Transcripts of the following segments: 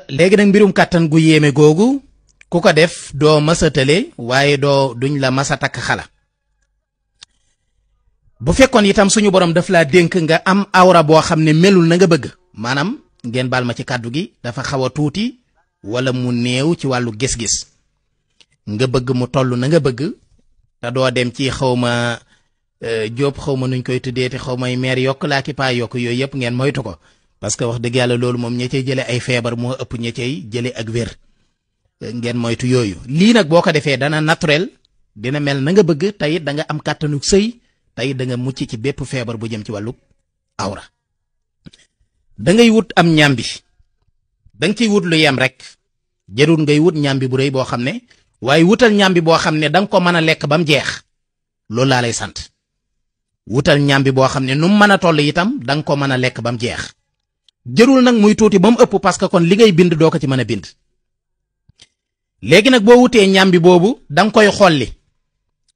léegi nag mbirum kàttan gu yéeme googu ku ko def doo masa tële waaye duñ la masa takk xala. bu fekkoon itam suñu borom daf laa dénk nga am awra boo xam ne melul na nga bëgg maanaam ngeen baal ma ci kàddu gi dafa xaw a tuuti wala mu néew ci wàllu gis-gis nga bëgg mu toll na nga bëgg te doo dem ci xawma jóob xawma nuñ koy tuddee te xawmay meer yokk laa ki paa yokk yooyu yëpp ngeen moytu ko parce que wax dëgg yàlla loolu moom ña cay jële ay feebar moo ëpp ña cay jële ak wér ngeen moytu yooyu. lii nag boo ko defee dana naturel dina mel na nga bëgg tayit da nga am kàttanuk sëy tayit da nga mucc ci bépp feebar bu jëm ci wàllu awra. da ngay wut am ñambi da nga ciy wut lu yem rek jarul ngay wut ñambi bu rëy boo xam ne waaye wutal ñambi boo xam ne da nga ko mën a lekk ba mu jeex loolu laa lay sant. wutal ñambi boo xam ne nu mu mën a toll itam da nga ko mën a lekk ba mu jeex jërul nag muy tuuti ba mu ëpp parce que kon li ngay bind doo ko ci mën a bind. léegi nag boo wutee ñambi boobu da nga koy xolli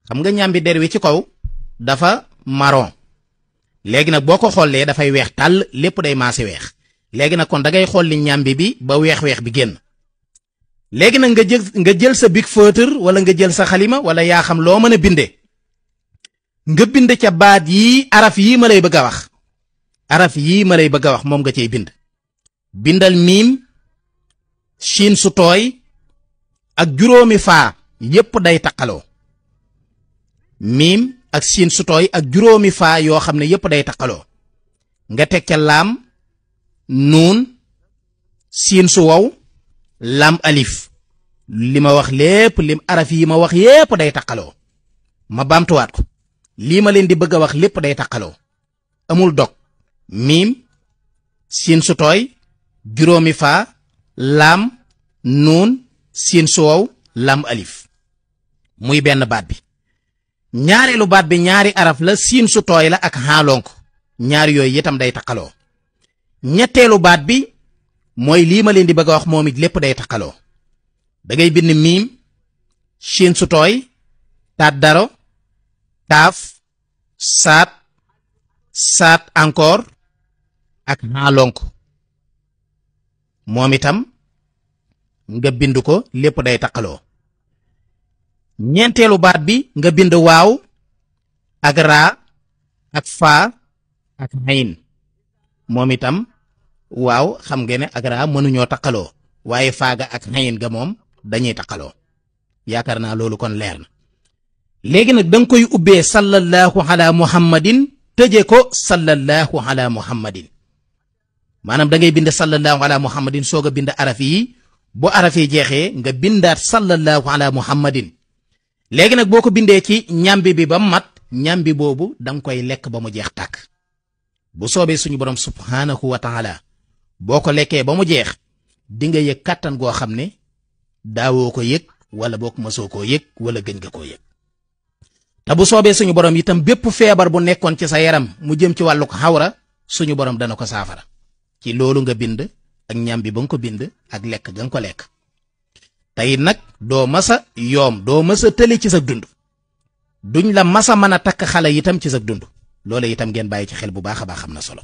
xam nga ñambi der wi ci kaw dafa marron léegi nag boo ko xollee dafay weex tàll lépp day maase weex léegi nag kon da ngay xolli ñambi bi ba weex-weex bi génn. léegi nag nga jël sa bic feutre wala nga jël sa xalima wala yaa xam loo mën a bindee nga bind ca baat yii araf yii ma lay bëgg a wax araf yii ma lay bëgg a wax moom nga cey bind. bindal miim siin su tooy ak juróomi faa yépp day taqaloo miim ak siin su tooy ak juróomi faa yoo xam ne yépp day taqaloo nga teg ca laam nuun siin su wow lam alif li ma wax lépp lim araf yi ma wax yépp day taqaloo ma baamtuwaat ko lii ma leen di bëgg a wax lépp day taqaloo amul dog miim siin su tooy juróomi faa laam nuun siin su wow lam alif muy benn baat bi. ñaareelu baat bi ñaari araf la siin su tooy la ak xaalonk ñaari yooyu itam day taqaloo. ñetteelu baat bi mooy lii ma leen di bëgg a wax moom it lépp day taqaloo da ngay bind miim siin su tooy taat daro kaaf saat saat encore ak xaalonk moom itam nga bind ko lépp day taqaloo. ñeenteelu baat bi nga bind waaw ak raa ak faa ak xayin moom itam waaw xam ngeen ne ak raa mënuñoo taqaloo waaye faaga ak xayin ga moom dañuy taqaloo yaakaar naa loolu kon leer na. léegi nag da nga koy ubbee sallallahu ala muhammadin tëje ko sallallahu ala muhammadin maanaam da ngay bind sallallahu ala muhammadin soog a bind araf yi bu araf yi jeexee nga bindaat sallallahu ala muhammadin. léegi nag boo ko bindee ci ñambi bi ba mat ñambi boobu da nga koy lekk ba mu jeex tàkk bu soobee suñu borom subhaanahu wa taala boo ko lekkee ba mu jeex di nga yëg kàttan goo xam ne daawoo ko yëg wala boo ko mësoo koo yëg wala gëj nga koo yëg. te bu soobee suñu borom itam bépp feebar bu nekkoon ci sa yaram mu jëm ci wàllu xawra suñu borom dana ko saafara ci loolu nga bind ak ñambi ba nga ko bind ak lekk ga nga ko lekk. tey nag doo masa yoom doo masa tële ci sa dund duñ la masa mën a takk xale itam ci sa dund loolu itam ngeen bàyyi ci xel bu baax a baax am na solo.